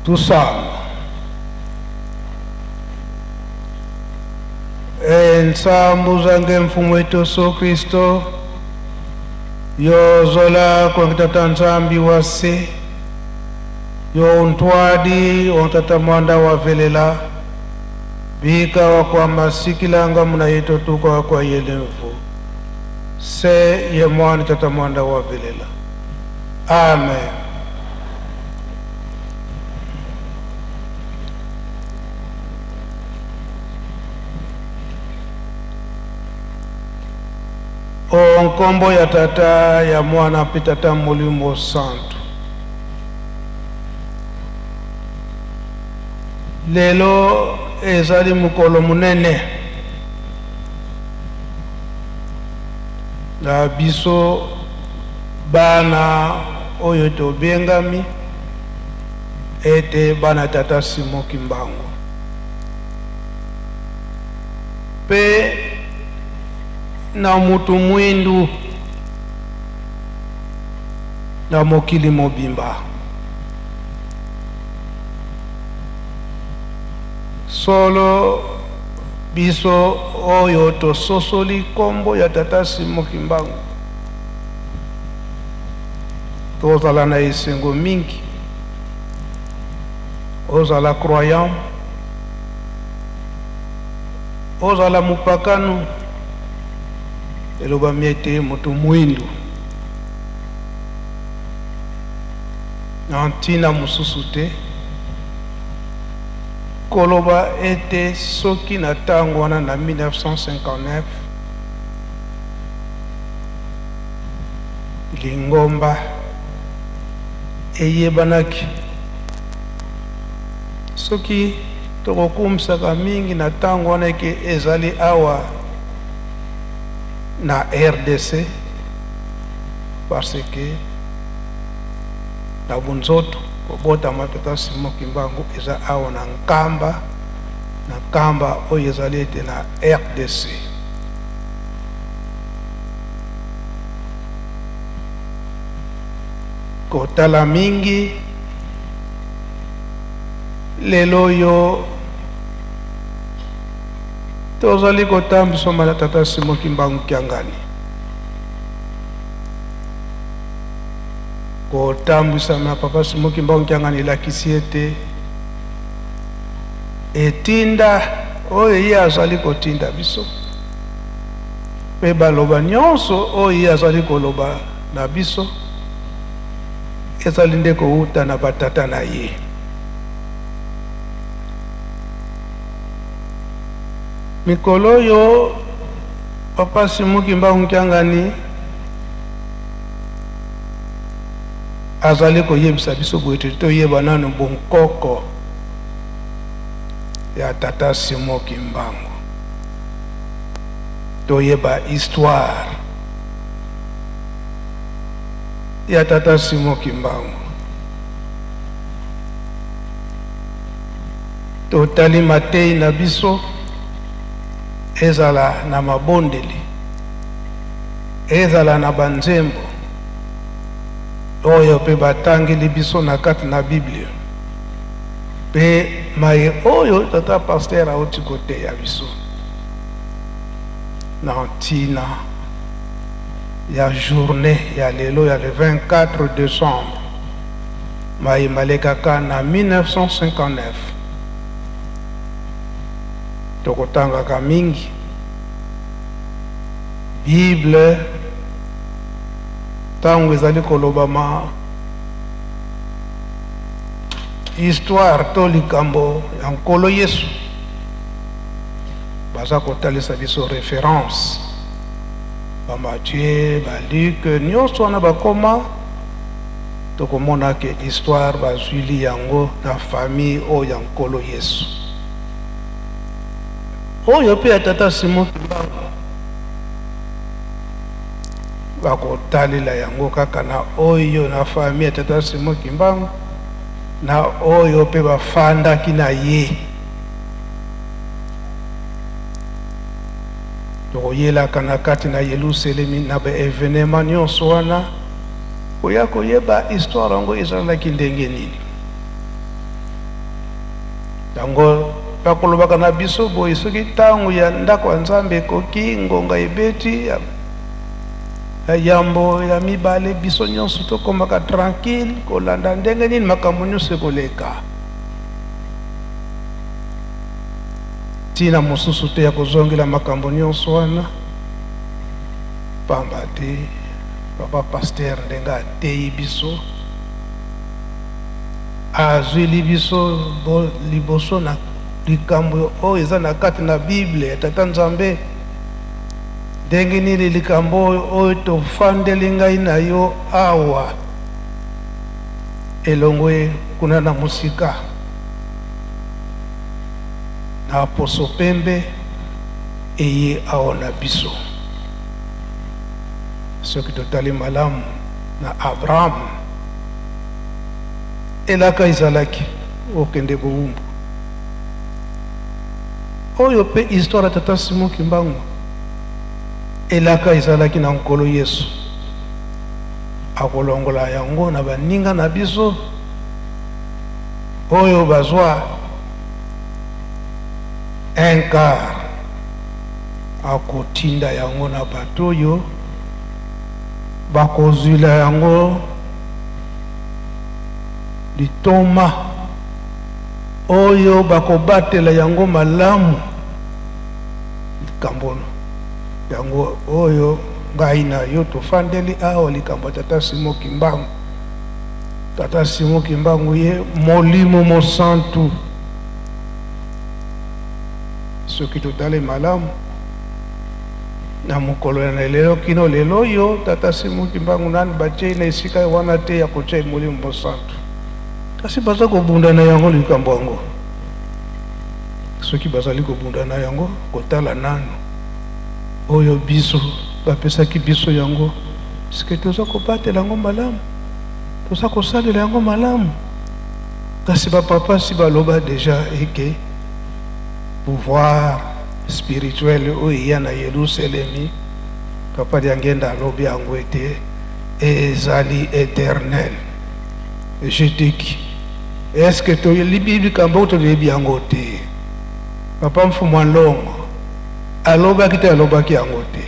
Tusamba. E nsambu zange mfumu wetu Yesu Kristo yozola kwa tata Nzambi wase yo ntwadi ontata mwanda wa velela bika wa kwa masikilanga muna yeto tuka wa kwa yelemvu se ye mwana tata mwanda wa velela. Amen. O nkombo ya Tata, ya Mwana mpe Tata Molimo Santu. Lelo ezali mokolo monene na biso bana oyo tobengami ete bana Tata Simon Kimbangu. Mpe na mutu mwindu na mokili mobimba. Solo biso oyo tososoli kombo ya Tata Simon Kimbangu tozala na esengo mingi. Ozala croyant, ozala mopakano, elobami ete moto mwindu na ntina mosusu te koloba ete soki na ntango wana na 1959 lingomba eyebanaki, soki tokokumisaka mingi na ntango wana eke ezali awa na RDC, parce que na bunzoto kobotama Tata Simon Kimbangu eza awa na Nkamba, na Nkamba oyo ezali ete na RDC. Kotala mingi lelo oyo tozali kotambisama na Tata Simon Kimbangu Kiangani, kotambwisama na Papa Simon Kimbangu Kiangani elakisi ete etinda oyo ye azali kotinda biso mpe baloba nyonso oyo ye azali koloba na biso ezali nde kowuta na batata na ye. Mikolo oyo Papa Simon Kimbangu Kiangani azali koyebisa biso boye ete toyeba nanu bonkoko ya Tata Simon Kimbangu, toyeba histoire ya Tata Simon Kimbangu. Totali mateyi na biso, ezala na mabondeli, ezala na banzembo oyo mpe batangeli biso na kati na Biblia, mpe maye oyo tata pasteur auti koteya biso na ntina ya journée ya lelo ya le 24 décembre, maye malekaka na 1959. Tokotangaka mingi Bible ntango ezali kolobama histoire to likambo ya Nkolo Yesu, baza kotalisa biso référence ba Matthieu, ba Luc, nyonso wana bakoma, tokomona ke histoire bazwili yango na famille oyo ya Nkolo Yesu. Oyo mpe ya Tata Simon Kimbangu bakotalela yango kaka na oyo na famille ya Tata Simon Kimbangu na oyo mpe bafandaki na ye. Tokoyelaka na kati na Yelusalemi na ba evenement nyonso wana koya koyeba histoire yango ezalaki ndenge nini. Yango bakolobaka na biso boye, soki ntango ya ndako ya Nzambe ekoki, ngonga ebeti ya yambo ya mibale, biso nyonso tokomaka tranquille kolanda ndenge nini makambo nyonso ekoleka. Ntina mosusu te ya kozongela makambo nyonso wana, pamba te papa pasteur ndenge ateyi biso, Azwili biso liboso na likambo oyo eza na kati na Bible ya Tata Nzambe. Ndenge nini likambo oyo, oyo tofandeli ngai na yo awa elongwe kuna na mosika na poso pembe eye awa na biso. Soki totali malamu na Abraham, Elaka ezalaki okende bowumbu. Oyo pe histoire ya tata Simon Kimbangu. Elaka ezalaki na Nkolo Yesu. Akolongola yango na baninga na biso oyo bazwa un quart. Akotinda yango na bato oyo bakozwila yango Litoma oyo bakobatela yango malamu, likambo yango oyo ngai na yo tofandeli awa, likambo ya Tata Simon Kimbangu. Tata Simon Kimbangu ye Molimo Mosantu. Soki totali malamu na mokolo ya lelo kino lelo oyo, Tata Simon Kimbangu nani batie na esika wana te ya kotia Molimo Mosantu, kasi baza kobunda na yango likambo yango. Soki bazali kobunda na yango, kotala nanu oyo biso bapesaki biso yango, sike toza kobatela yango malamu, toza kosalela yango malamu. Kasi bapapa si baloba deja eke pouvoir spirituel oyo eya na Yelusalemi, Papa Diangenda alobi yango ete ezali eternel. Je te qui est-ce que toyebi likambo oyo toyebi yango te? Papa Mfumu Alongo alobaki te, alobaki yango te.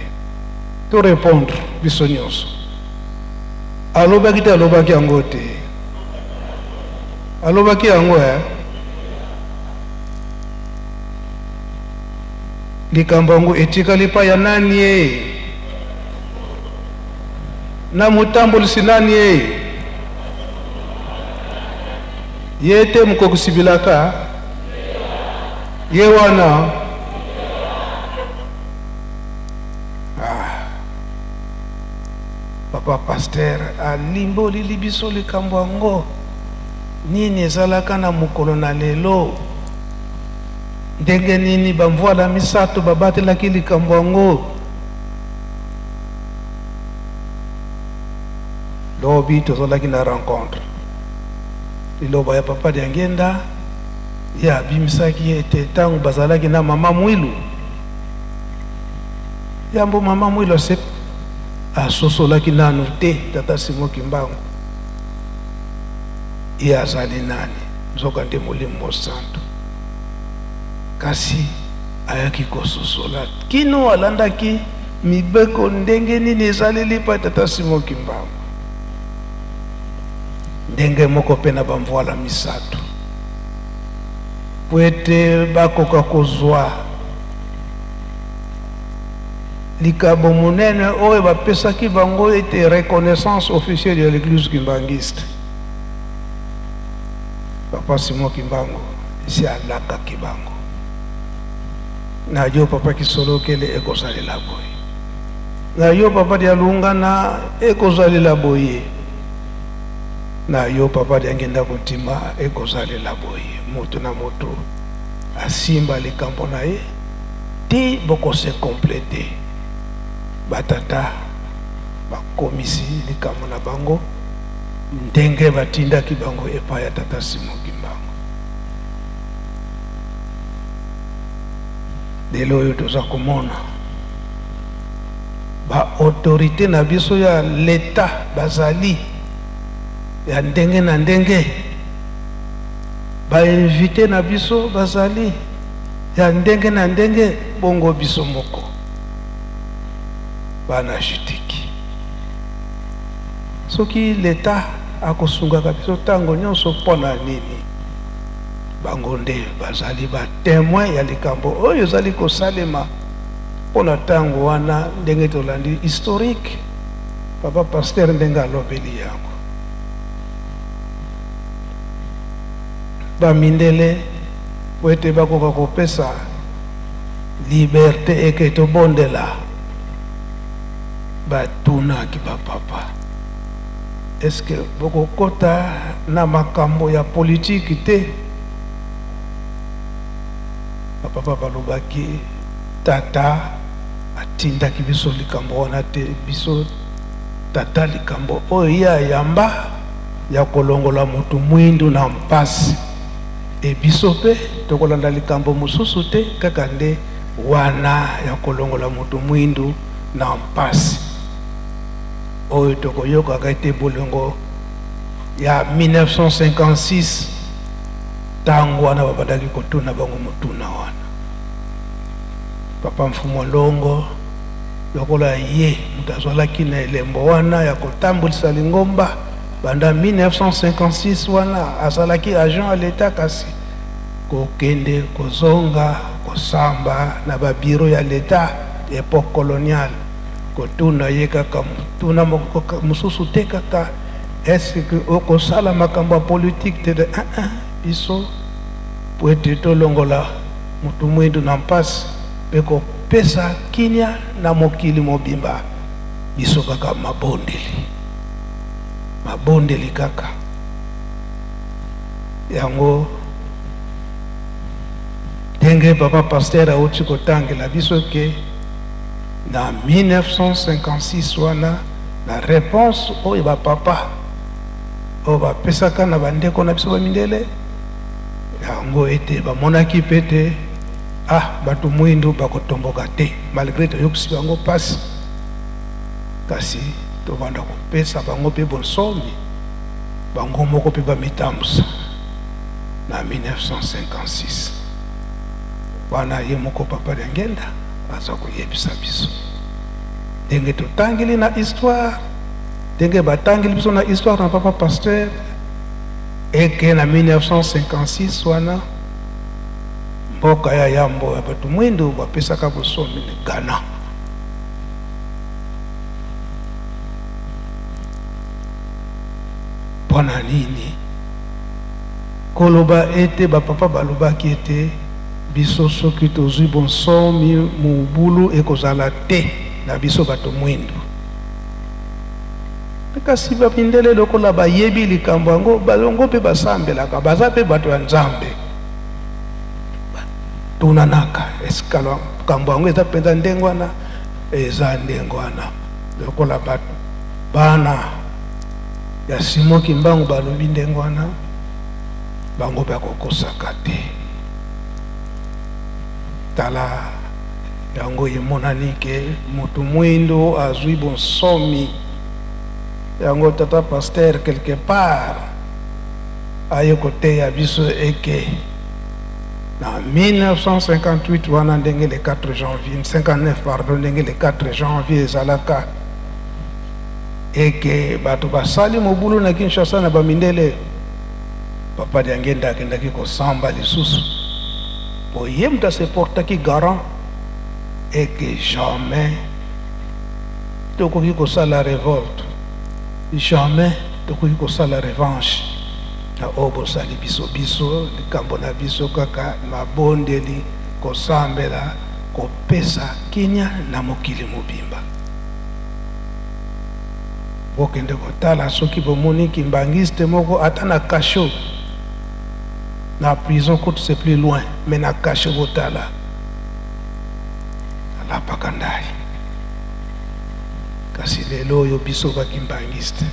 To répondre biso nyonso. Alobaki te, alobaki yango te. Alobaki yango eh? Likambo yango etikali epai ya nani e? Na motambolisi nani e? Ye te mokokisi bilaka? Ye wana. Ah. Papa pasteur alimbolili biso likambo yango nini ezalaka na mokolo na lelo. Ndenge nini bamvuala misato babatelaki likambo yango? Lobi tozalaki na rencontre. Liloba ya Papa Diangienda, ye abimisaki ete ntango bazalaki na Mama Mwilu, yambo Mama Mwilu ase asosolaki nanu te Tata Simon Kimbangu ye azali nani, nzokande Molimo Mosantu. Kasi ayaki kososola kino alandaki mibeko ndenge nini ezaleli epai Tata Simon Kimbangu. Ndenge moko mpe na bamvuala misato, mpo ete bakoka kozwa likabo monene oyo bapesaki bango ete reconnaissance officielle ya l'Eglise kimbanguiste. Papa Simon Kimbangu esi alakaki bango na yo papa Kisolokele ekozalela boye, na yo papa Dialungana ekozalela boye, na yo papa Diangenda Kuntima ekozalela boye. Moto na moto asimba likambo na ye ti bokose complete. Batata bakomisi likambo na bango ndenge batindaki bango epai ya Tata Simon Kimbangu. Lelo oyo toza komona ba autorite na biso ya l'etat bazali ya ndenge na ndenge, Ba invites na biso bazali ya ndenge na ndenge, bongo biso moko bana Jutiki. Soki l'Etat akosungaka biso tango nionso mpo na nini? Bango nde bazali ba temoins ya likambo oyo ezali kosalema mpo na tango wana, ndenge tolandi historique, papa pasteur ndenge alobeli yango. Ba mindele mpo ete bakoka kopesa liberte eke tobondela, batunaki ba papa, est-ce que bokokota na makambo ya politiki te? Ba papa balobaki, tata atindaki biso likambo wana te, biso tata likambo oyo ye ayamba ya kolongola moto mwindu na mpasi, e biso mpe tokolanda likambo mosusu te kaka nde wana ya kolongola moto mwindu na mpasi. Oyo tokoyokaka ete bolingo ya 1956, ntango wana babandaki kotuna bango motuna wana, Papa Mfumu Longo lokola ye moto azwalaki na elembo wana ya kotambwisa lingomba banda 1956, wana azalaki agent ya l'Etat, kasi kokende kozonga kosamba na ba bureau ya l'Etat epoque coloniale, kotuna ye kaka motuna moko mosusu te, kaka est-ce que okosala makambo ya politique te? Biso po ete tolongola moto mwindu na mpasi mpe kopesa kimia na mokili mobimba, biso kaka mabondeli, mabondeli kaka yango. Ndenge papa pasteur auti kotangela biso ke na 1956 wana, na réponse oyo bapapa oyo bapesaka na bandeko na biso bamindele yango, ete bamonaki mpe ete ah, bato mwindu bakotomboka te malgré toyokisi bango mpasi, kasi tobanda kopesa bango mpe bonsomi, bango moko mpe bamitambusa. Na 1956 wana, ye moko papa Diangenda aza koyebisa biso ndenge totangeli na histoire, ndenge batangeli biso na histoire na papa pasteur, eke na 1956 wana, mboka ya yambo ya bato mwindu bapesaka bosomi ni Ghana. Mpo na nini koloba ete bapapa balobaki ete biso soki tozwi bonsomi, mobulu ekozala te na biso bato mwindu? Kasi bamindele lokola bayebi likambo yango, bango mpe basambelaka, baza mpe bato ya Nzambe, batunanaka esika likambo yango eza mpenza ndenge wana, eza ndenge wana. Lokola bato bana ya Simon Kimbangu balobi ndenge wana, bango bakokosaka te. Tala yango emonani ke moto mwindo azwi bonsomi yango. Tata pasteur quelque part aye koteya biso eke na 1958 wana, ndenge le 4 janvier 59, pardon, ndenge le 4 janvier ezalaka eke bato basali mobulu na Kinshasa na bamindele, papa Diangenda akendaki kosamba lisusu po ye moto aseportaki garant eke jamais tokoki kosala révolte, jamais tokoki kosala revanche na oyo bosali biso. Biso likambo na biso kaka mabondeli, kosambela, kopesa kimia na mokili mobimba. Bokende kotala, soki bomoni kimbangiste moko ata na cachot, na prison kutu c'est plus loin, mais na cachot, botala alapaka ndai. Kasi lelo oyo biso bakimbangiste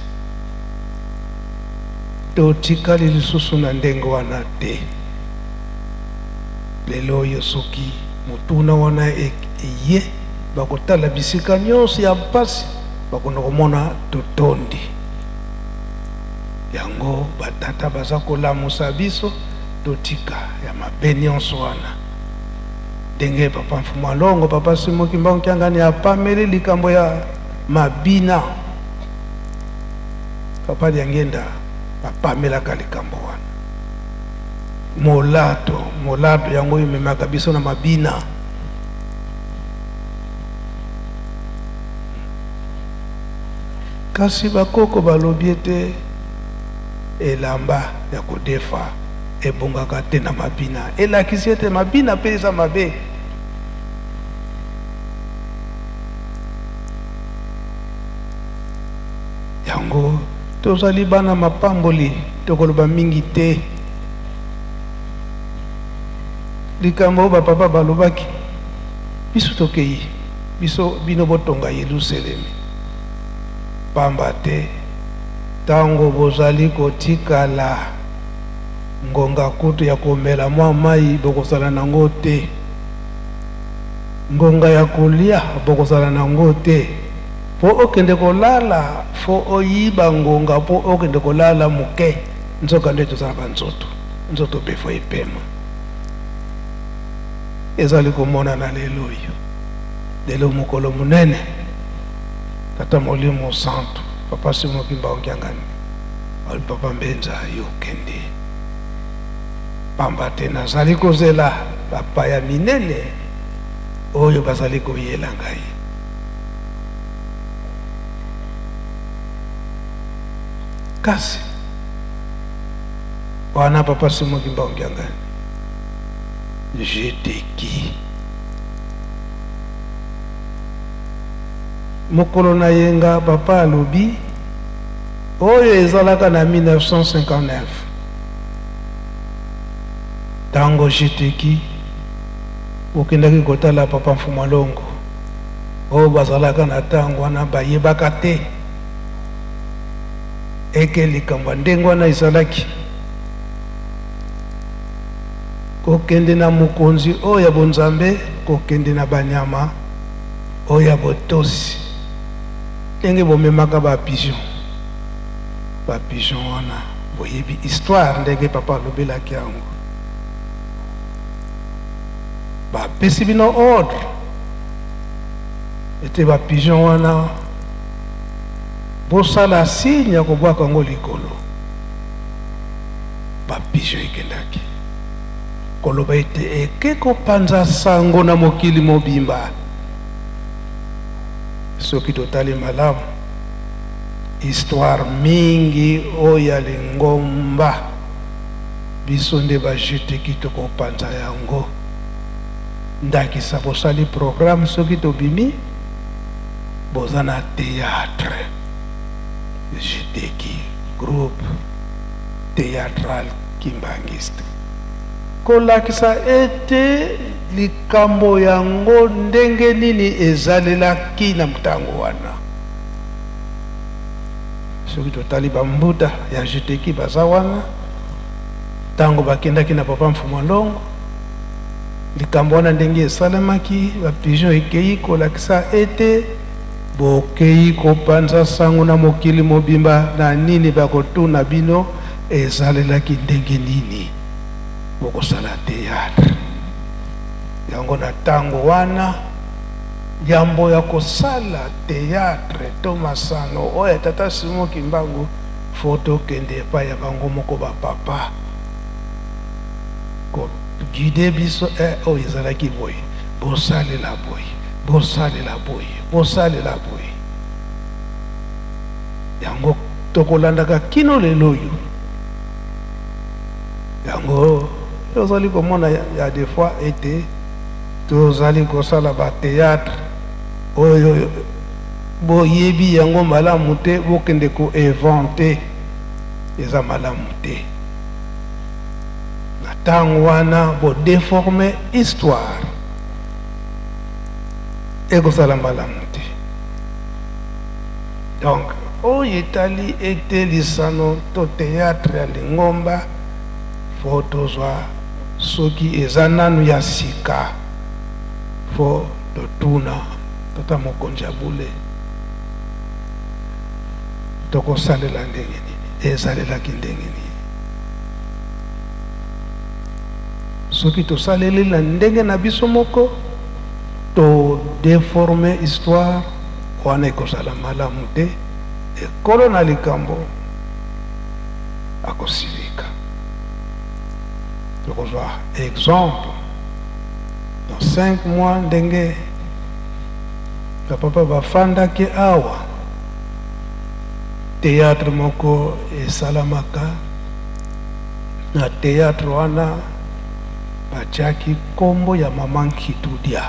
totikali lisusu na ndenge wana te. Lelo oyo soki motuna wana eye, bakotala bisika nyonso ya mpasi, bakona komona totondi yango. Batata baza kolamusa biso. Totika ya mabe nionso wana. Ndenge papa Mfumu Alongo, papa Simon Kimbangu Kiangani apameli likambo ya mabina, papa Diangienda apamelaka likambo wana. Molato, molato yango oyo ememaka biso na mabina. Kasi bakoko balobi ete elamba ya kodefa ebongaka te na mabina. Elakisi ete mabina mpe eza mabe. Yango tozali bana mapamboli, tokoloba mingi te. Likambo oyo bapapa balobaki, biso tokei, biso bino botonga Yelusalemi. Pamba te tango bozali kotikala, ngonga kutu ya komela mwa mayi bokozala na yango te, ngonga ya kolia bokozala na yango te. Po okende kolala faut oyiba ngonga po okende kolala moke, nzoka nde toza na ba nzoto, nzoto pe faut epema. Ezali komonana lelo oyo, lelo mokolo monene. Tata Molimo Santu, Papa Simon Kimbangu Kiangani, alobi Papa Mbenza yo kende, pamba te nazali kozela bapaya minene oyo bazali koyela ngai. Kasi wana Papa Simon Kimbangu Kiangani, j'étais qui? Mokolo na yenga papa alobi oyo ezalaka na 1959 tango JTQ okendaki kotala papa Mfuma Longo oyo bazalaka na tango wana bayebaka te eke likambo ya ndenge wana ezalaki kokende na mokonzi oyo ya bonzambe kokende na banyama Oyo ya botosi ndenge bomemaka ba pigeon ba pigeon wana boyebi histoire ndenge papa alobelaki yango bapesi bino ordre ete ba pigeon wana bosala signe ya kobwaka yango likolo ba pigeon ekendaki Koloba ete eke kopanza sango na mokili mobimba. Soki totali malamu, histoire mingi oyo ya lingomba, biso nde ba GTQ tokopanza yango. Ndakisa, bosali programme soki tobimi, boza na theatre. GTQ, groupe theatral kimbanguiste. Kolakisa ete likambo yango ndenge nini ezalelaki na ntango wana. Soki totali ba mbuta ya GTQ baza wana, ntango bakendaki na papa Mfumua Longo, likambo wana ndenge esalemaki, ba pigeon ekei kolakisa ete bokei kopanza sango na mokili mobimba na nini bakotuna bino ezalelaki ndenge nini bokosala theatre yango na tango wana yambo ya kosala theatre to masano oyo ya tata Simon Kimbangu faut tokende epai ya bango moko ba papa ko guide biso eh, oyo ezalaki boye bosalela boye bosalela boye bosalela boye yango tokolandaka kino lelo oyo yango tozali komona ya des fois ete tozali kosala ba théâtre oyo boyebi yango malamu te bokende ko inventer eza malamu te na ntango wana bo deforme histoire ekozala malamu te Donc oyo etali ete lisano to theatre ya lingomba faut tozwa soki eza nanu ya sika faut totuna tata mokonzi ya bule tokosalela ndenge nini ezalelaki ndenge nini. Soki tosaleli na ndenge na biso moko, to deformer histoire wana, ekozala malamu te. Ekolo na likambo akosilika. Tokozwa exemple dans 5 mois, ndenge bapapa bafandaki awa, théâtre moko esalamaka. Na théâtre wana batiaki nkombo ya mama Nkitudia,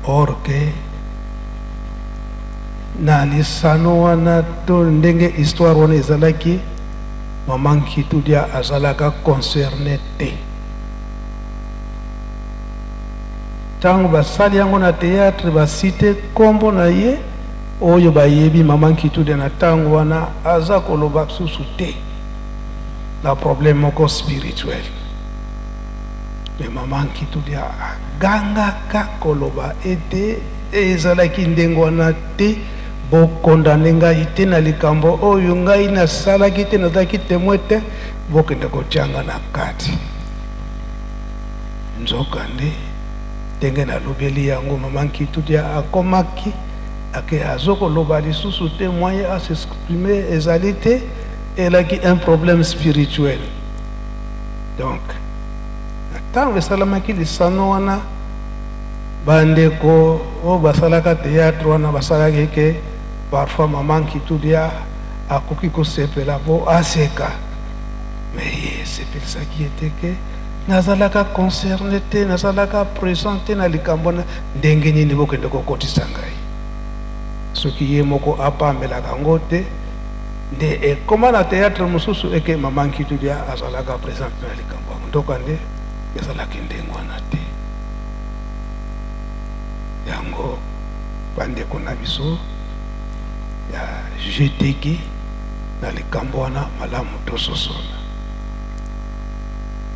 or que na lisano wana to ndenge histoire wana ezalaki, mama Nkitudia azalaka concerné te. Ntango basali yango na théâtre, baciter nkombo na ye. Oyo bayebi mama Nkitudia na ntango wana, aza koloba susu te na problème moko spirituel. Me mama Nkitudia agangaka koloba ete ezalaki ndenge wana te, bocondamner ngai te na likambo oyo ngai nasalaki te, nazalaki témoin te, bokende kotianga na kati. Nzokande, ndenge nalobeli yango, mama Nkitudia akomaki ake azokoloba lisusu te, moyen as'exprimer ezali te, elaki un problème spirituel. Donc na ntango esalamaki lisano wana, bandeko oyo basalaka théâtre wana basalaki ke parfois mama Nkitudia akoki kosepela mpo aseka, me ye esepelisaki ye te ke nazalaka concerné te, nazalaka présent te na likambo wana. Ndenge nini bokende kokotisa ngai soki ye moko apamelaka yango te? Nde ekoma na théâtre mosusu eke mama Nkitudia azalaka présente na likambo yango, ndoka nde ezalaki ndenge wana te. Yango bandeko na biso ya GTK, na likambo wana malamu tososona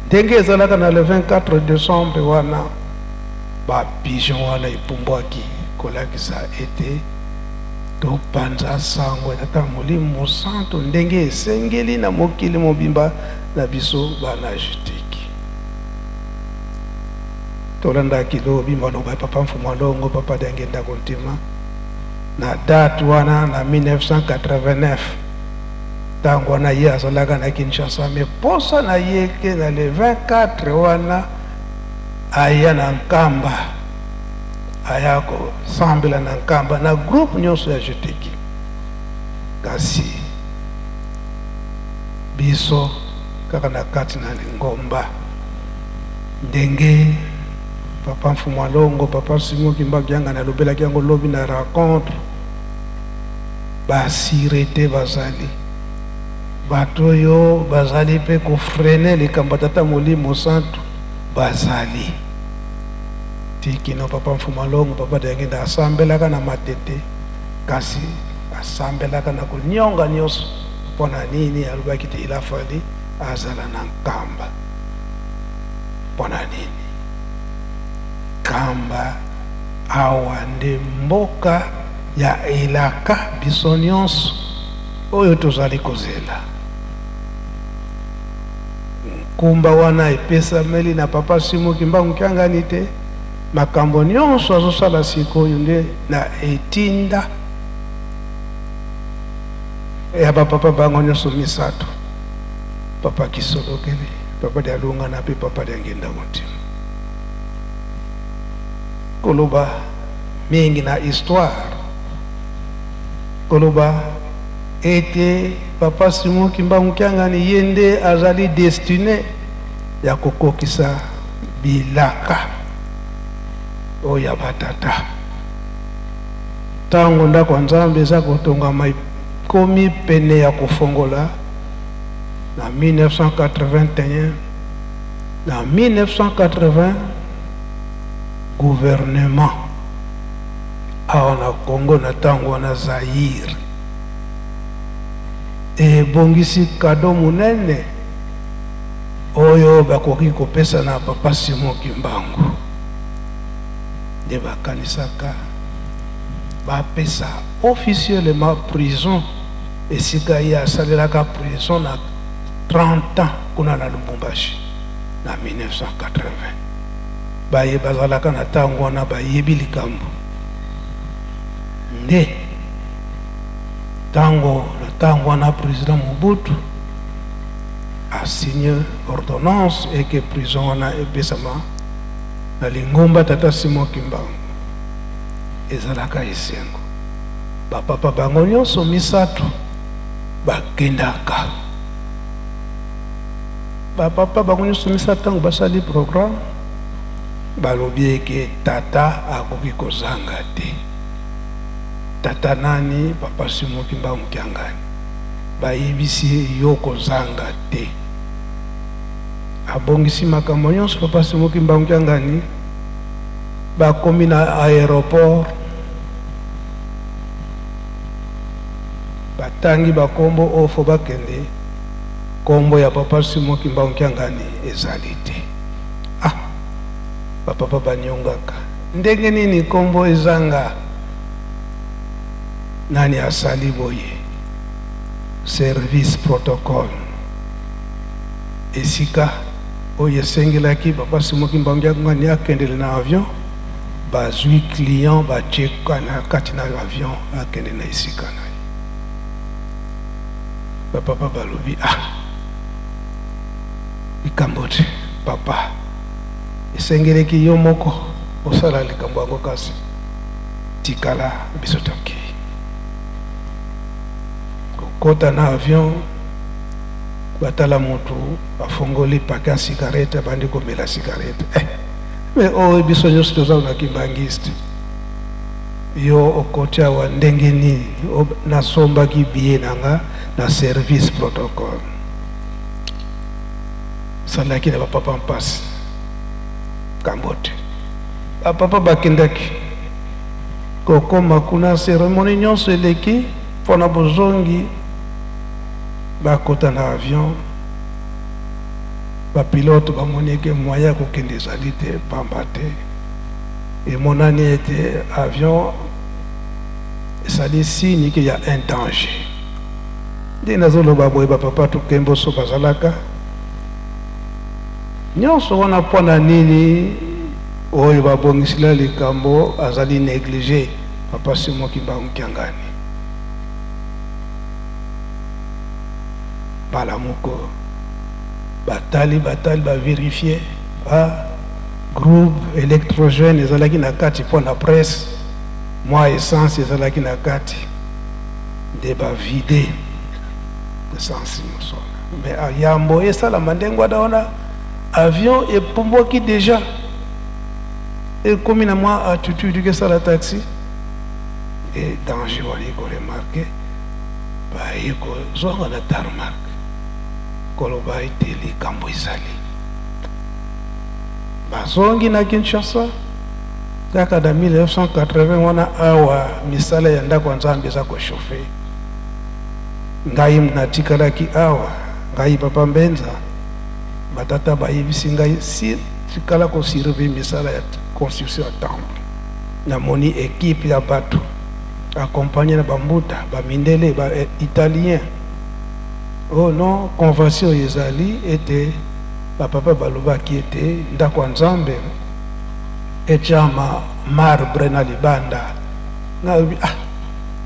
ndenge ezalaka. Na le 24 décembre wana, bapigeon wana epumbwaki kolakisa ete topanza sango ya Tata Molimo Mosantu ndenge esengeli na mokili mobimba. Na biso bana GTK, tolandaki lobi maloba ya papa Mfumu Alongo, papa Diangenda Kontima. Na date wana, na 1989, ntango wana ye azalaka na Kinshasa, me posa na ye ke na le 24 wana aya na Nkamba, aya kosambela na Nkamba na groupe nyonso ya GTK. Kasi biso kaka na kati na lingomba, ndenge papa Mfumu Alongo, papa Simon Kimbangu Kiangani alobelaki yango lobi na rencontre, basûreté bazali bato oyo bazali mpe kofreiner likambo ya Tata Molimo Santu. Bazali tikino papa Mfumu Alongo, papa Diangenda asambelaka na Matete, kasi asambelaka na konyonga nyonso. Mpo na nini alobaki te il a fallu azala na Nkamba? Mpo na nini Nkamba? Awa nde mboka ya elaka biso nyonso oyo tozali kozela. Nkumba wana epesameli na papa Simon Kimbangu Kiangani te. Makambo nyonso azosala sikoyo nde na etinda ya bapapa bango nyonso misato: papa Kisolokele, papa Dialungana mpe papa Diangenda Kontima. Koloba mingi na histoire, koloba ete papa Simon Kimbangu Kiangani ye nde azali destiné ya kokokisa bilaka oyo ya batata. Ntango ndako ya Nzambe eza kotongama, ekomi pene ya kofongola na 1981, na 1980, gouvernement awa na Congo, na ntango wana Zaire, ebongisi cadeau monene oyo bakoki kopesa na papa Simon Kimbangu. Nde bakanisaka bapesa officiellement prison esika ye asalelaka prison na 30 ans kuna na Lubumbashi na 1980. Baye bazalaka na ntango wana bayebi likambo nde ntango na ntango wana président Mobutu asigne ordonnance eke prison wana epesama na lingomba Tata Simon Kimbangu. Ezalaka esengo, bapapa bango nyonso misato bakendaka. Bapapa bango nyonso misato, ntango basali programme, balobi eke tata akoki kozanga te. Tata nani? Papa Simon Kimbangu Kiangani. Bayebisi ye: yo kozanga te. Abongisi makambo nyonso. Papa Simon Kimbangu Kiangani, bakomi na aéroport, batangi bakombo oyo fo bakende, kombo ya Papa Simon Kimbangu Kiangani ezali te. Ah, bapapa banyongaka ndenge nini kombo ezanga? Nani asali boye? Service protocole, esika oyo esengelaki Papa Simon Kimbangu Kiangani akendele na avion, bazwi client, batie na kati na avion, akende na esika na ye. Bapapa balobi: ah, likambo te, papa, esengeleki yo moko osala likambo yango, kasi tikala, biso tokei. Kokota na avion, batala motu bafongoli paquet ya cigarette, abandi komela cigarette. Eh, mais oyo biso nyonso toza na kimbangiste, yo okoti awa ndenge nini? Nasombaki billet na nga na service protocole. Salaki na bapapa mpasi kambo te. Bapapa bakendaki, kokóma kuna, cérémonie nyonso eleki mpona bozongi. Bakota na avion, bapilote bamoni eke moyen ya kokende ezali te, pamba te emonani ete avion esali signe ke ya un danger. Nde nazoloba boye, bapapa Tukemboso bazalaka nyonso wana. Mpo na nini oyo babongisila likambo azali négligé? Papa Simon Kimbangu Kiangani, mbala moko batali, batali, bavérifier, ah, groupe électrogène ezalaki na kati mpo na presse, mwa essence ezalaki na kati, nde bavider essence nyonso wana. Mais yambo esalama ndenge wana wana, avion epumbwaki déjà, ekomi na mwa altitude kesala taxi e danger wana. Ekoremarquer, baye kozwanga na tarmac, koloba ete likambo ezali. Bazongi na Kinshasa kaka na 1980 wana. Awa misala ya ndako ya Nzambe eza kochauffer. Ngai natikalaki awa, ngai papa Mbenza. Batata bayebisi ngai si tikala kosurveiller misala ya construction ya temple. Namoni équipe ya bato accompagné na bambuta, bamindele, baitalien. Oh non, convention ezali ete bapapa balobaki ete ndako ya Nzambe etiama marbre na libanda. Nalobi: ah,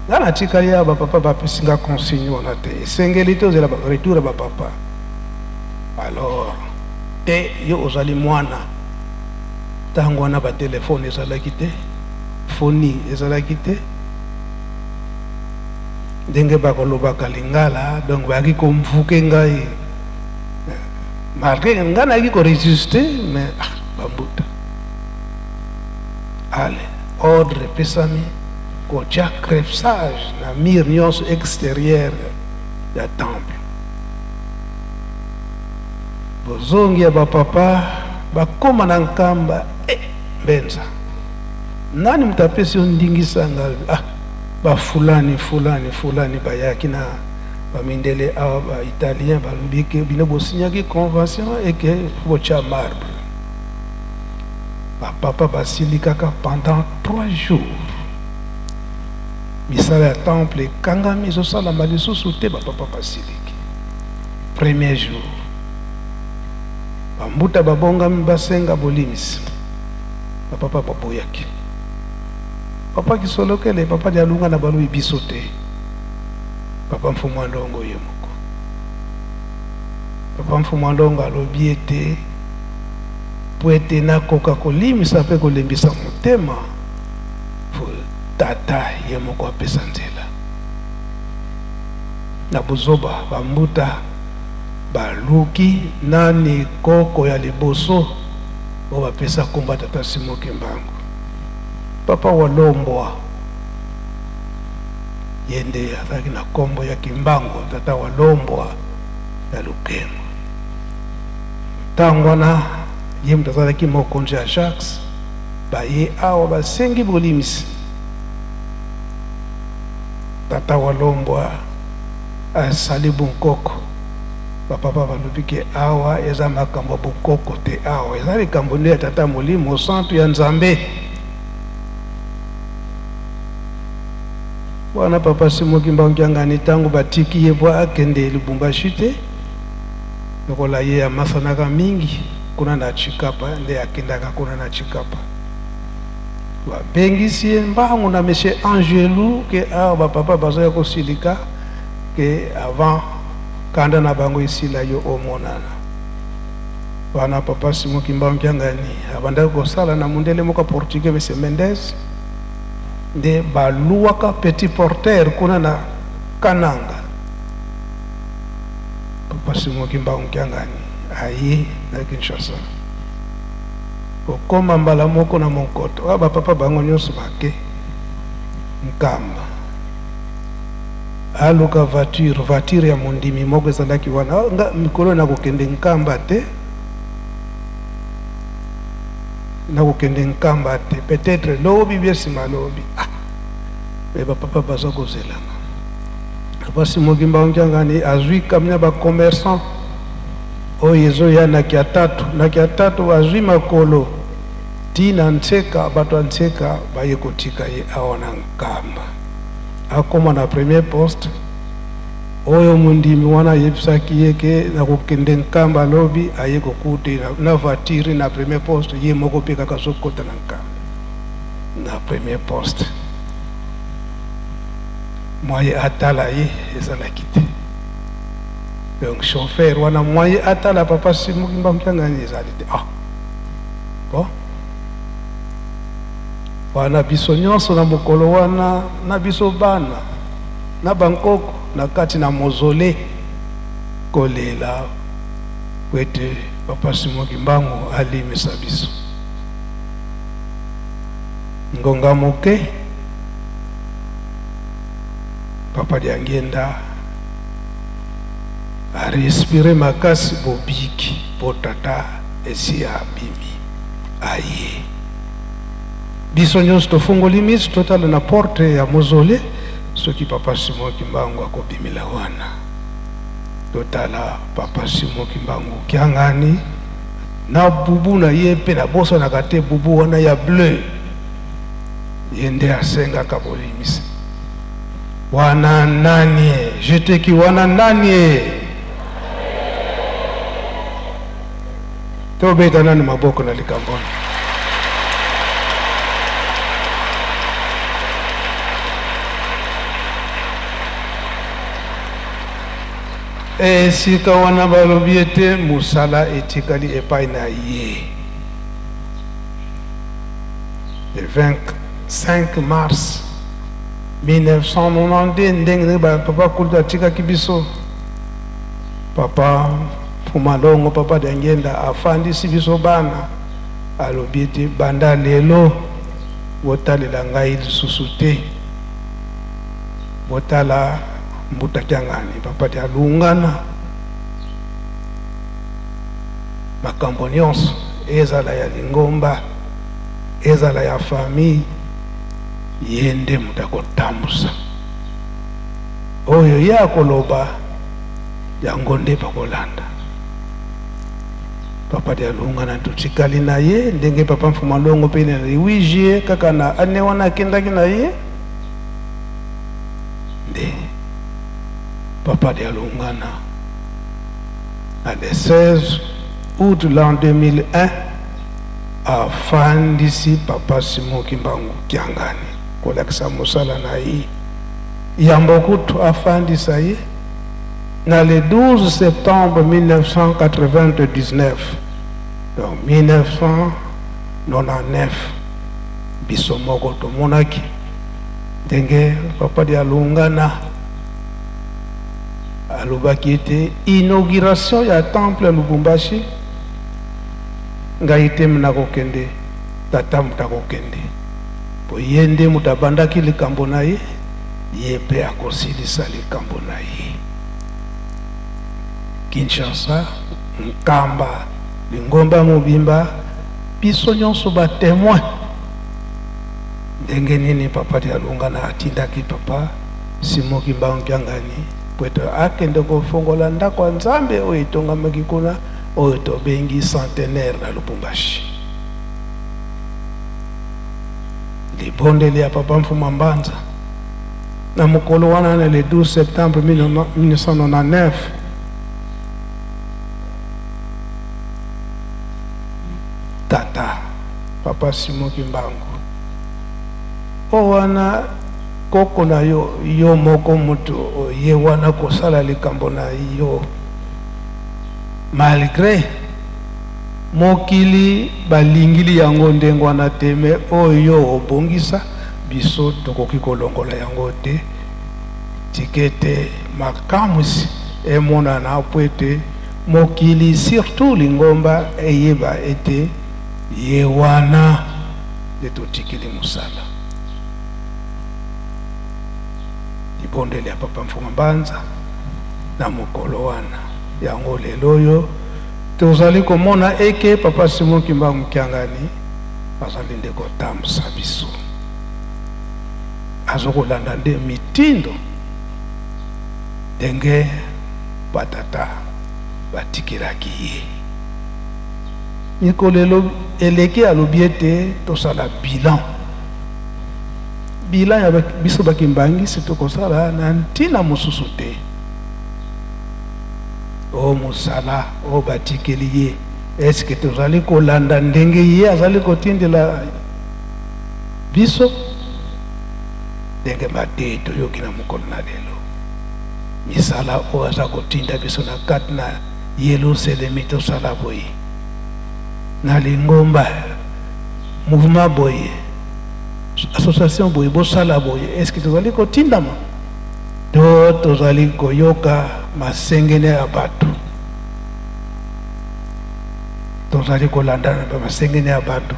nga natikali ya bapapa bapesi nga consigne wana te, esengeli te ozela retour ya bapapa. Alors te, yo ozali mwana. Ntango wana batelefone ezalaki te, foni ezalaki te ndenge bakolobaka lingala. Donc bayaki komvuke ngai, malgré ngai nayaki korésister, mais ah, bambuta, ale ordre epesami kotia crépissage na mur nyonso extérieur ya temple. Bozongi ya bapapa, bakóma na Nkamba. E Mbenza, nani moto apesi yo ndingisa? Nga: ah, bafulani, fulani, fulani bayaki na bamindele awa, baitalien, balobi ke bino bosignaki convention eke botya marbre. Bapapa basili kaka pendant 3 jours, misala ya temple ekangami, ezosalama lisusu te. Bapapa basiliki. Premier jour, bambuta babongami basenga bolimisi, bapapa baboyaki. Papa Kisolokele, papa Dialunga na balobi biso te. Papa Mfumu Alongo ye moko. Papa Mfumu Alongo alobi ete po ete nakoka kolimisa mpe kolembisa motema, fo tata ye moko apesa nzela. Na buzoba ba mbuta baluki nani koko ya liboso oyo bapesa kombo ya tata Simon Kimbangu? Papa Walombwa ye nde azalaki na kombo ya Kimbangu, tata Walombwa ya Lukengo. Ntango wana ye moto azalaki mokonzi ya Jacques, baye awa basengi bolimisi. Tata Walombwa asali bunkoko. Ba papa balobi ke awa eza makambo ya bokoko te, awa eza likambo nde ya Tata Molimo Santu ya Nzambe. Wana papa Simon Kimbangu Kiangani tango batiki ye po akende Lubumbashi te, lokola ye amasanaka mingi kuna na Tshikapa nde akendaka kuna na Tshikapa. Babengisi ye mbangu na monsieur Angelu ke awa ba papa bazoya kosilika ke avant kanda na bango esila yo omonana. Wana papa Simon Kimbangu Kiangani abandaki kosala na mundele moko ya portugais monsieur Mendes nde baluwaka petit porteur kuna na Kananga. Papa Simon Kimbangu Kiangani aye na Kinshasa. Kokoma mbala moko na monkoto. Ah, ba papa bango nyonso bake Nkamba. Aluka voiture, voiture ya mondimi moko ezalaki wana. Ah, nga mikolo nakokende Nkamba te. Nakokende Nkamba te. Peut-être lobi bien sima lobi. Ah, mais ba papa baza kozelanga. Papa Simon Kimbangu Kiangani azwi camion ya ba commerçant oyo ezoya na Kiatatu, na Kiatatu azwi makolo ti na Nseka, bato ya Nseka baye kotika ye awa na Nkamba. Akoma na premier poste oyo mondimi wana ayebisaki ye ke nakokende Nkamba lobi, aye kokuta na voiture na premier poste, ye moko mpe kaka azokota na Nkamba na premier poste. Mwaye atala ye ezalaki te. Donc chauffeur wana moyen atala papa Simon Kimbangu Kiangani ezali te. Ah. Bon. Wana biso nyonso na mokolo wana na biso bana na bankoko na kati na mausolée kolela po ete papa Simon Kimbangu alimisa biso. Ngonga moke papa Diangienda a respire makasi bobiki po tata esi abimi aye biso nyonso tofungoli miso totala na porte ya mausolée soki papa Simon Kimbangu akobimela wana totala papa Simon Kimbangu Kiangani na bubu na ye mpe nabosanaka te bubu wana ya bleu ye nde asengaka bolimisi Wana nani e? Je te ki wana nani e? Tobeta nanu maboko na likambo wana. Esika wana balobi ete mosala etikali epai na ye. Le 25 mars 1992 ndenge ndenge ba papa kulutu atikaki biso papa Mfumalongo papa Diangienda afandisi biso bana alobi ete banda lelo botalela ngai lisusu te botala mbuta Kiangani papa Dialungana makambo nyonso ezala ya lingomba ezala ya famille Ye nde moto akotambusa. Oyo ye akoloba, yango nde bakolanda. Papa Dialungana totikali na ye ndenge papa Mfuma Longo mpe na le 8 juillet kaka na annee wana akendaki na ye nde papa Dialungana. Na le 16 aout l'an 2001, afandisi Papa Simon Kimbangu Kiangani kolakisa mosala na ye. Yambo kutu afandisa ye na le 12 septembre 1999, donc 1999, biso moko tomonaki ndenge Papa Dialungana alobaki ete inauguration ya temple ya Lubumbashi, ngai te nakokende, tata moto akokende, po ye nde moto abandaki likambo na ye, ye mpe akosilisa likambo na ye. Kinshasa, Nkamba, lingomba mobimba, biso nyonso ba temoin ndenge nini Papa Dialungana atindaki Papa Simon Kimbangu Kiangani po ete akende kofongola ndako ya Nzambe oyo etongamaki kuna, oyo tobengi centenaire na Lubumbashi. Libondeli ya Papa Mfuma Mbanza na mokolo wana na le 12 septembre 1999, tata Papa Simon Kimbangu o wana koko na yo, yo moko moto oye wana kosala likambo na yo, malgre mokili balingili yango ndenge wana te, me oyo obongisa biso tokoki kolongola yango te. Tika ete makamwisi emonana po ete mokili surtout lingomba eyeba ete ye wana nde totikeli mosala. Libondeli ya Papa Mfuma Mbanza na mokolo wana, yango lelo oyo tozali komona eke Papa Simon Kimbangu Kiangani azali nde kotambusa biso, azokolanda nde mitindo ndenge batata batikelaki ye. Mikolo eleki alobi ete tosala bilan, bilan ya biso bakimbangisi tokosala na ntina mosusu te. O mosala oyo batikeli ye, eske tozali kolanda ndenge ye azali kotindela biso? Ndenge mateyi toyoki na mokolo na lelo, misala oyo aza kotinda biso na kati na Yelusalemi tosala boye, na lingomba mouvement boye, association boye, bosala boye, eske tozali kotindama to tozali koyoka masengene ya bato? Tozali kolanda na masengene ya bato,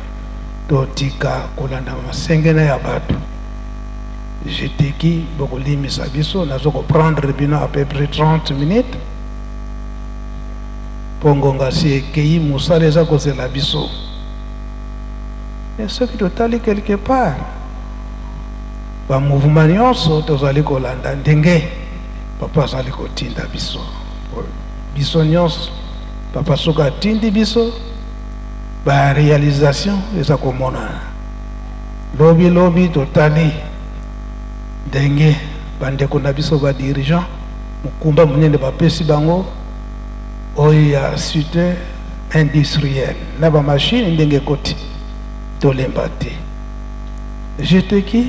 totika kolanda masengene ya bato. Jeteki bokolimisa biso, nazo koprendre bino à peu près 30 minutes mpo ngonga si ekei, mosala eza kozela biso. Mais soki totali quelque part ba mouvement nyonso tozali kolanda ndenge papa azali kotinda biso, biso nyonso papa soki atindi biso, ba réalisation eza komonana. Lobi lobi totali ndenge bandeko na biso ba dirigeant mokumba monene bapesi bango oyo ya cité industrielle na ba machine ndenge ekoti, tolemba te. Jeteki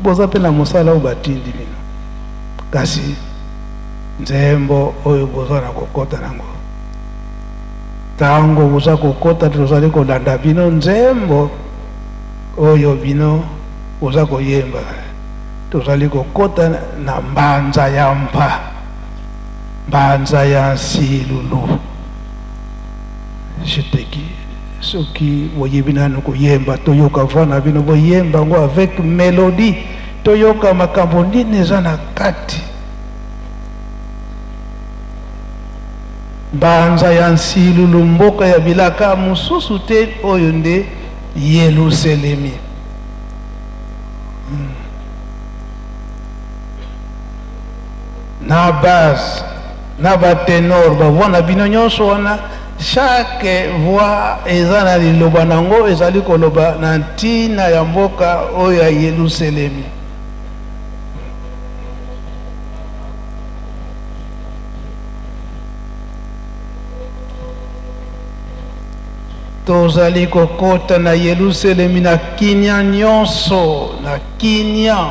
boza mpe na mosala oyo batindi bino, kasi nzembo oyo boza na kokota nango, ntango boza kokota tozali kolanda bino, nzembo oyo bino boza koyemba, tozali kokota na mbanza ya mpa, mbanza ya nsilulu. Jeteki soki boyebi nanu koyemba, toyoka voix na bino, boyemba yango avec mélodie, toyoka makambo nini eza na kati. Mbanza ya nsilulu, mboka ya bilaka mosusu te, oyo nde Yelusalemi. Na base na batenor, bavoi na bino nyonso wana, chaque voix eza na liloba nango, ezali koloba na ntina ya mboka oyo ya Yelusalemi. Tozali kokota na Yelusalemi na kimia nyonso, na kimia.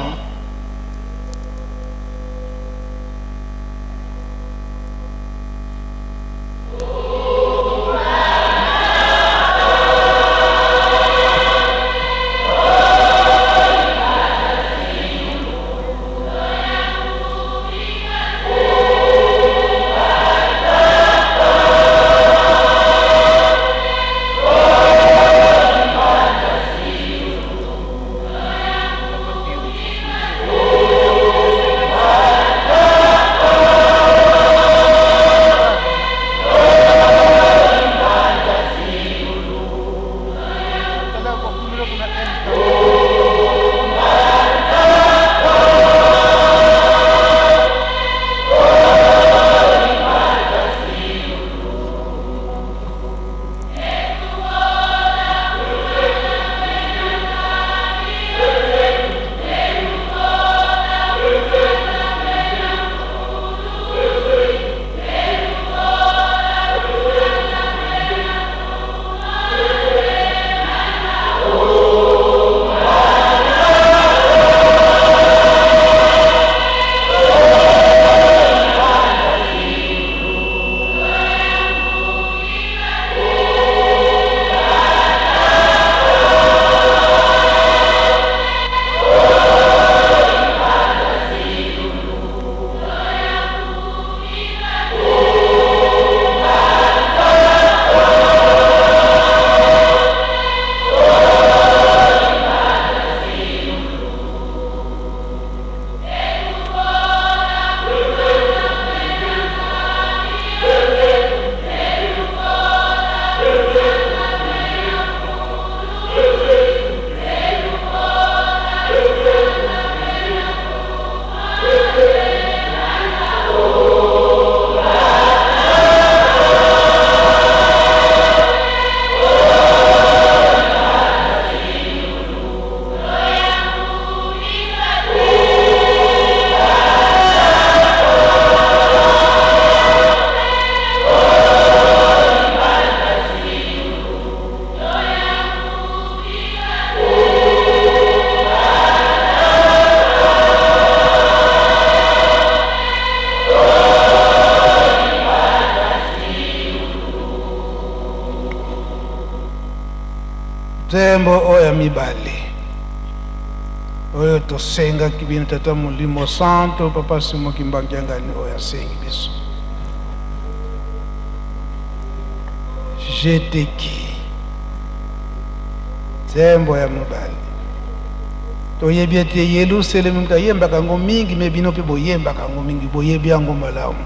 Nzembo oyo ya mibale oyo tosengaki bino Tata Molimo Santo, Papa Simon Kimbangu Kiangani oyo asengi biso jeteki nzembo ya mobali. Toyebi ete Yelusalemi moto ayembaka yango mingi, me bino mpe boyembaka yango mingi, boyebi yango malamu.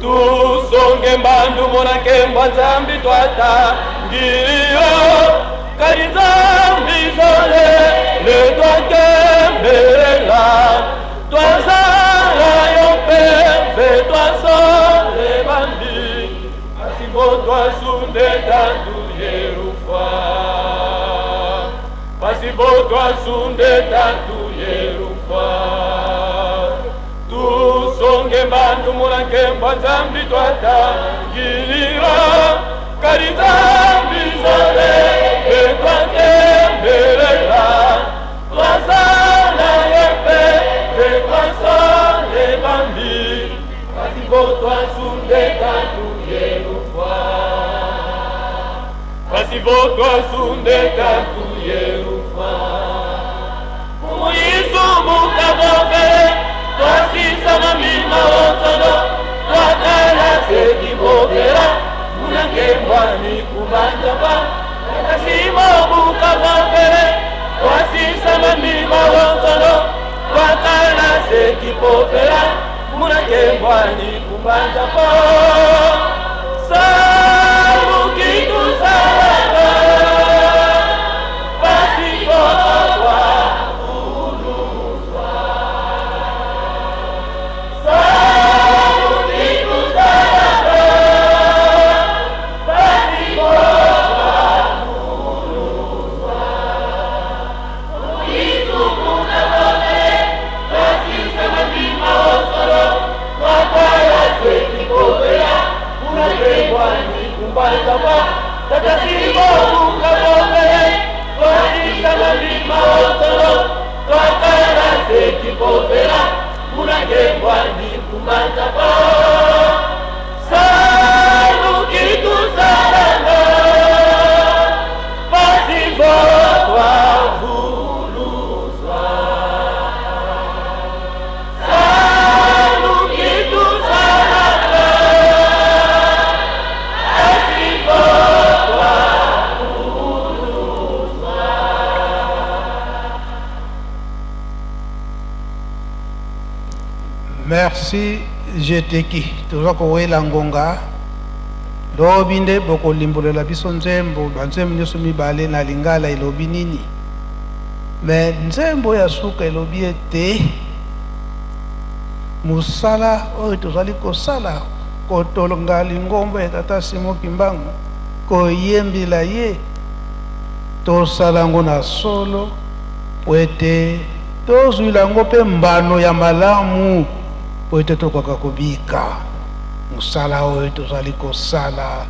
Tusonge mbandu monakembwa Nzambi twata ngilio kali Nzambi zole le twakembelela twazala yo mpe twasole bambi asimbo twasunde tatu yerufa asimbo twasunde tatu yerufa tusonge mbandu mulankembwa Nzambi twatangilila kali Nzambi zole etwatembelela twazala yepe pe twasole bambi kasi bo twasunde tatu yerufa kasi bo twasunde tatu yerufa Muisumuka bokele twasisama mima otsono twatala sekibokele. Merci Jeteki, toza kowela ngonga. Lobi nde bokolimbolela biso nzembo, banzembo nyonso mibale na lingala elobi nini. Me nzembo ya suka elobi ete mosala oyo tozali kosala, kotonga lingomba ya Tata Simon Kimbangu, koyembela ye, tosala yango na solo po ete tozwila yango mpe mbano ya malamu, po ete tokoka kobika. Mosala oyo tozali kosala,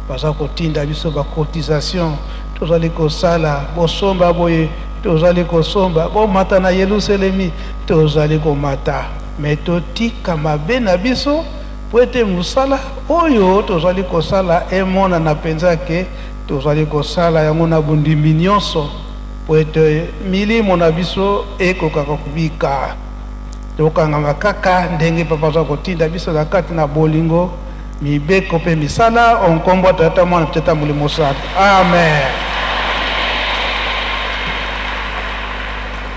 baza kotinda biso ba cotisation, tozali kosala bosomba boye, tozali kosomba bomata na Yelusalemi, tozali komata, me totika mabe na biso po ete mosala oyo tozali kosala emonana mpenza ke tozali kosala yango na bondimi nyonso, po ete milimo na biso ekokaka kobika. Tokangama kaka ndenge Papa aza kotinda biso na kati na bolingo, mibeko mpe misala, o nkombo ya Tata, Mwana mpe Tata Molimo Santu. Amen.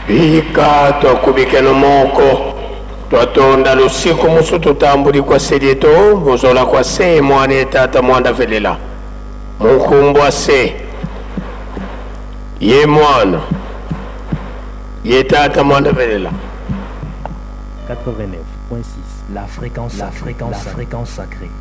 Bika twakubikeno moko twatonda lusiku musu tutambuli kwa selieto buzola kwa se mwana ye tata mwanda velela munkumbwa se ye mwana ye tata mwanda velela. 89.6 La fréquence, la fréquence, la fréquence sacrée.